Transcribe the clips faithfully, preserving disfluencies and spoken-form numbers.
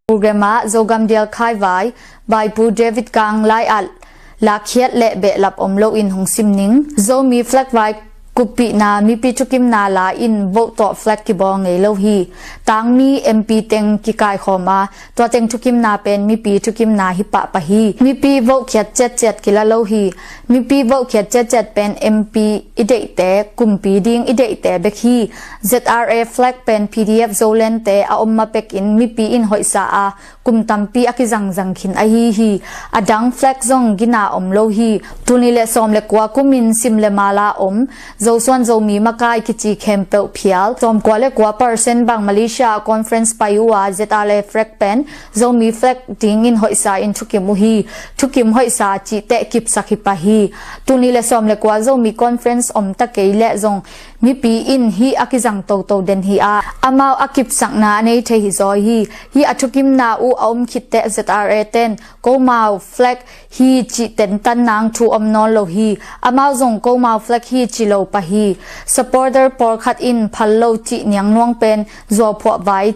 program ah Zogam Dial Khai Vai, Vaipu David Kang lai at lakhiat le behlap om loin hong sim ning. Zomi flag vai kuppihna mipi thukimna la in vote tawh flag kibawl ngei lo hi. Tangmi M P teng kikaikhawm a, tua teng thukimna pen mipi thukimna hi pahpah hi. Mipi vote khiat ciatciat kila lo hi. Mipi vote khiat ciatciat pen M P i deihte, kumpi ding i deihte bek hi. Z R A flag pen P D F Zolandte a om ma pekin mipi in hoihsa a, kum tampi a kizangzang khin ahi hi. A dang flag zong gina om lo hi. Tul nih le sawm le kua kumin Sim le Mala om Zosuan Zomi Makai kici khempeuh phial, sawm kua le kua percent bang Malaysia conference pai uh a, Z R A flag pen Zomi flag dingin hoihsa in thukim uh hi. Thukim hoihsa cihteh kipsak hi pah hi. Tul nih le sawm le kua Zomi conference om ta kei leh zong mipi in hih a kizang toto den hi a, amau a kipsakna a nei thei hi zaw hi. Hih a thukimna uh a om khitteh Z R A ten Komau flag hi cih tentan nang thu om nawn lo hi. Amau zong Komau flag hi ci lo pah hi. Supporter pawlkhat in phal lo cih niangnuang pen zuauphuah vai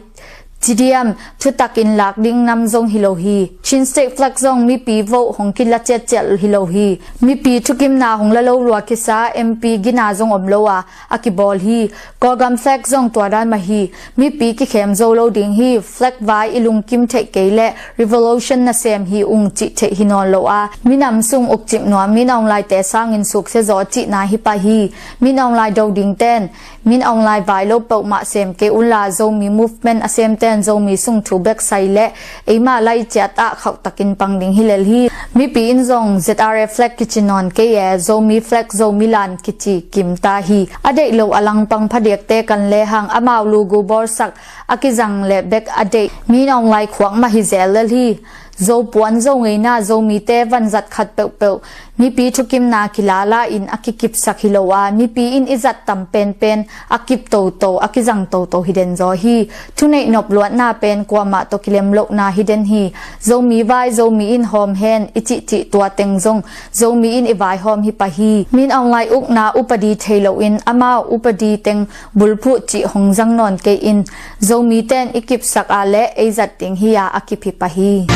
ci diam, thutakin lak ding nam zong hi lo hi. Chin State flag zong mipi vote hong kila ciatciat hi lo hi. Mipi thukimna hong la lo lua kisa M P gina zong om lo a, a kibawl hi. Kawlgam flag zong tua dan mah hi. Mipi kikhem zo lo ding hi. Flag vai i lungkim theih kei leh revolution nasem hi ung cih theih hi nawn lo a, minam sung ukcip nuam Min Aung Hlaing te sangin suksia zaw cihna hi pah hi. Min Aung Hlaing do ding ten Min Aung Hlaing vai lo peuhmah sem kei unla, Zomi movement a semten Zomi sung thu bek sai leh eima lai ciat ah khauhtakin pang ding hi lel hi. Mipi in zong Z R A flag kici nawn kei e, Zomi flag Zomi lan kici kimta hi. A deih lo a langpang phadiakte kan lehang amau lugu bawlsak a kizang leh bek a deih Min Aung Hlaing khuak mah hi zel lel hi. Zopuan Zongeina Zomite vanzat khat peuhpeuh mipi thukimna kilala in a kikipsak hi lo a, mipi in i zat tam penpen a kip toto, a kizang toto hi den zaw hi. Thuneih nop luatna pen kuamah tawh kilem lohna hi den hi. Zomi vai Zomi in hawm hen i cihcih tua teng zong Zomi in i vaihawm hi pah hi. Min Aung Hlaing ukna upadi thei loin amau upadi teng bulphuh cih hong zang nawn kei in, Zomiten i kipsak a leh ei zat ding hi a, a kip hi pah hi.